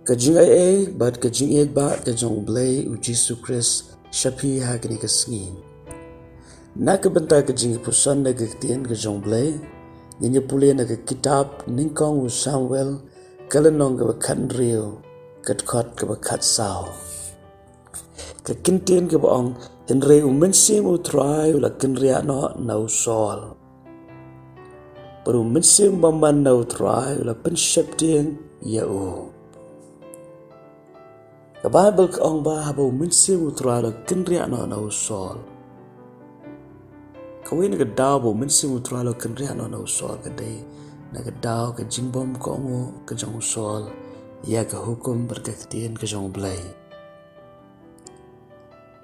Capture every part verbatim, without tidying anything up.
Ka jingaiei bad ka jingïeit ba ka jong U Blei U Jisu Khrist sha phi ha kane ka sngi. Na ka bynta ka jingpuson na ka ktien ka jong U Blei, ngin ïa pule na ka kitab Nyngkong U Samuel, ka lynnong kaba khathynriew, ka dkhot kaba khatsaw. Ka kyntien kaba ong, hynrei U Mynsiem U Trai u la kynriah noh na u Saul, bad U Mynsiem Bymman na U Trai u la pynsheptieng ïa u. Ka Baibl ka ong ba haba U Mynsiem U Trai u la kynriah noh na u Saul. Kawei na ka daw ba U Mynsiem U Trai u la kynriah noh na u Saul ka dei na ka daw ka jingbym kohnguh ka jong u Saul ïa ka hukum bad ka ktien ka jong U Blei.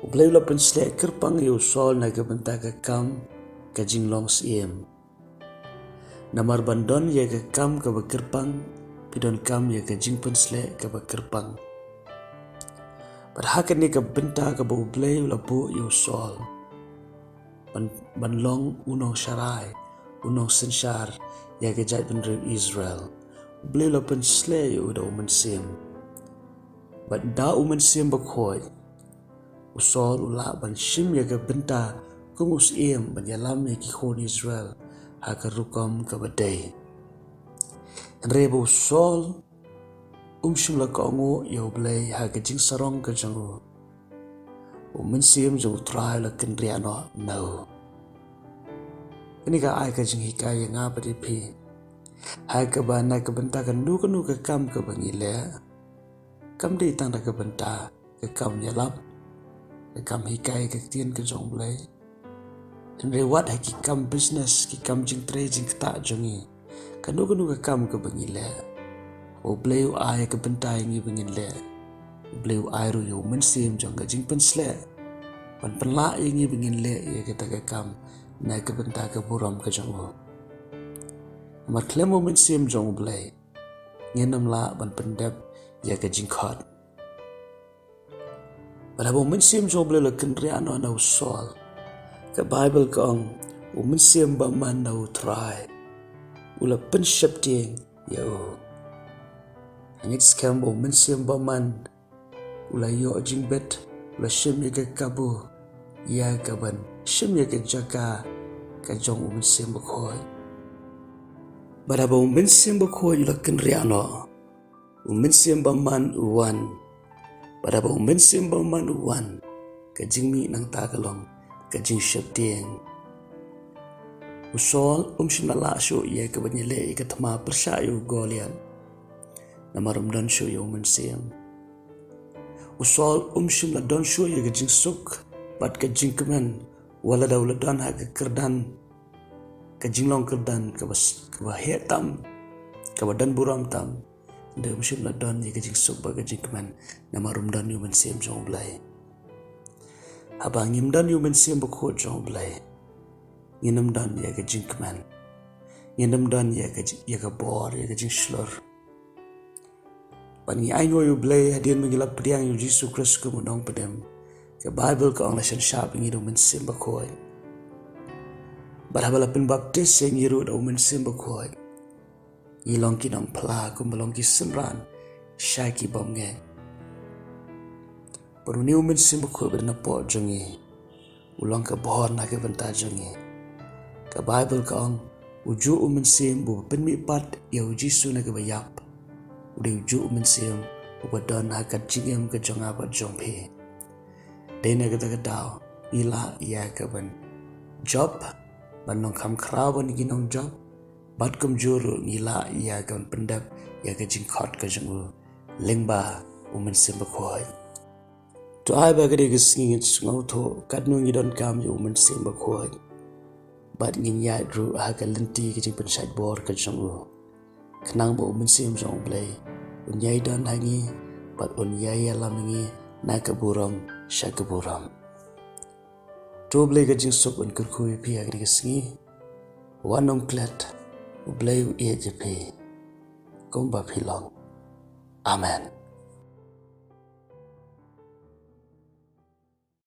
U Blei u la pynsleh kyrpang ïa u Saul na ka bynta ka kam ka jinglong syiem. Namar ban don ïa ka kam kaba kyrpang, phi donkam ïa ka jingpynsleh kaba kyrpang. Bad ha kane ka bynta kaba U Blei u la buh ïa u Saul ban, ban long u nongsharai, u nongsynshar ïa ka jaitbynriew Israel, U Blei u la pynsleh ïa u da U Mynsiem. Bad da U Mynsiem Bakhuid, u Saul u lah ban shim ïa ka bynta kum u syiem ban ïalam ïa ki khun Israel ha ka rukom kaba dei. Hynrei ba u Saul um shym la kohnguh ïa U Blei ha ka jingsarong ka jong u, U Mynsiem jong U Trai u la kynriah noh na u. Kane ka ai ka jinghikai ïa nga bad ïa phi ha kaba na ka bynta kano kano ka kam kaba ngi leh, kam dei tang da ka bynta ka kam ïalap, ka kam hikai ka ktien ka jong U Blei. Hynrei wat ha ki kam business, ki kam jingtrei jingktah jong ngi, kano kano ka kam kaba ngi leh, U Blei u ai ka bynta ïa ngi ba ngin leh. U Blei u ai ruh ïa U Mynsiem jong ka jingpynsleh ban pynlah ïa ngi ba ngin leh ïa kata ka kam na ka bynta ka burom ka jong u. Namar khlem U Mynsiem jong U Blei, ngin ym lah ban pyndep ïa ka jingkhot. Bad haba U Mynsiem jong U Blei u la kynriah noh na u Saul, ka Baibl ka ong, U Mynsiem Bymman na U Trai u la pynsheptieng ïa u. Ngeit skhem ba U Mynsiem Bymman u la ïoh jingbit, u la shim ïa ka kabu ïa kaban shim ïa ka jaka ka jong U Mynsiem Bakhuid. Bad haba U Mynsiem Bakhuid u la kynriah noh, U Mynsiem Bymman u wan. Bad haba U Mynsiem Bymman u wan, ka jingmih nangta ka long ka jingsheptieng. U Saul um shym la lah shuh ïa kaban ïaleh ïa ka thma pyrshah ïa u Goliath, namar um don shuh ïa U Mynsiem. U Saul um shym la don shuh ïa ka jingsuk bad ka jingkmen, wat lada u la don ha ka kyrdan, ka jinglong kyrdan kaba s-, kaba heh tam, kaba don burom tam. Hynrei um shym la don ïa ka jingsuk bad ka jingkmen, namar um don ïa U Mynsiem jong U Blei. Haba ngim don ïa U Mynsiem Bakhuid jong U Blei, ngin ym don ïa ka jingkmen, ngin ym don ïa ka ji-, ïa ka bor, ïa ka jingshlur. Bad ngi ainguh ïa U Blei hadien ba ngi la pdiang ïa U Jisu Khrist kum U Nongpynim. Ka Baibl ka ong la sngewsih ïa ngi da U Mynsiem Bakhuid. Bad haba la pynbaptis ïa ngi ruh da U Mynsiem Bakhuid, ngi long ki nongphla kumba long ki synran sha ki bymngeit. Bad une U Mynsiem Bakhuid ba don hapoh jong ngi, u long ka bor na ka bynta jong ngi. Ka Baibl ka ong, ujuh U Mynsiem uba pynmihpat ïa U Jisu na kaba ïap, u dei ujuh U Mynsiem uba don ha ka jingim ka jong nga bad jong phi. Dei na kata ka daw ngi lah ïa kaban jop, ban long kham khraw ban ki nongjop, bad kumjuh ruh ngi lah ïa kaban pyndep ïa ka jingkhot ka jong u lyngba U Mynsiem Bakhuid. To ai ba ka dei ka sngi ngin sngewthuh katno ngi donkam ïa U Mynsiem Bakhuid, bad ngin ïaid ruh ha ka lynti ka jingpynshait bor ka jong u, khnang ba U Mynsiem jong U Blei un ïai don ha ngi bad un ïai ïalam ïa ngi na ka burom sha ka burom. To U Blei ka jingsuk un kyrkhu ïa phi ha ka dei ka sngi. Wat nym klet, U Blei u ïeit ïa phi kumba phi long. Amen.